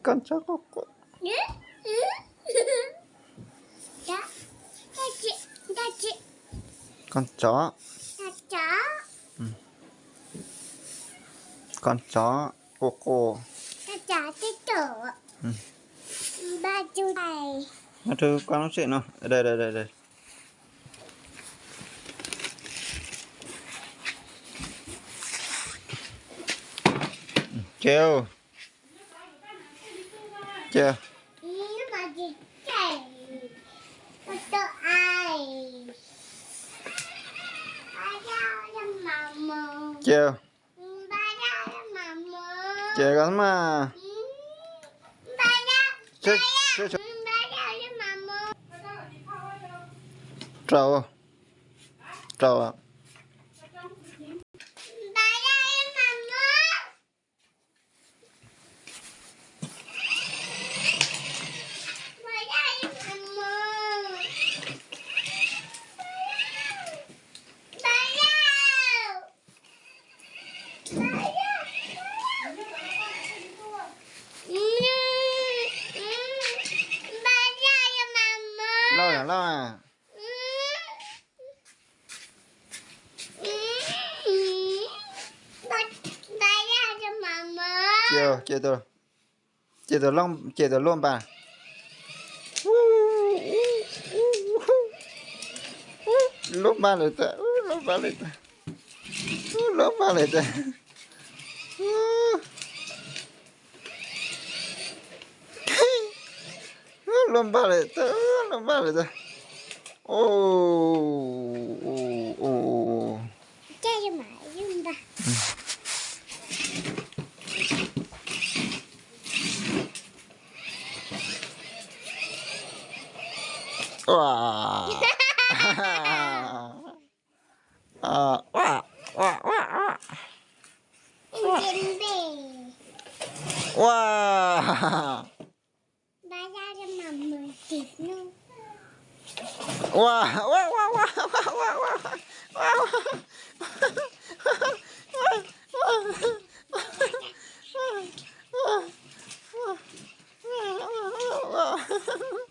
Koj tsov, koj tsov, koj tsov quaj quaj. Mas rau koj lub tsev no. Ces, ces, ces, ces koj mas. Rau, rau. Lauj, yog lauj. Ces, ces tus lauj npaj, lauj npaj lawm tas, lauj npaj lawm tas, lauj npaj lawm tas. Lauj npaj lawm tas, lauj npaj lawm tas. Ua, ua, ua, ua, ua, ua, ua, ua, ua, ua, ua, ua, ua, ua, ua, ua, ua, ua, ua, ua.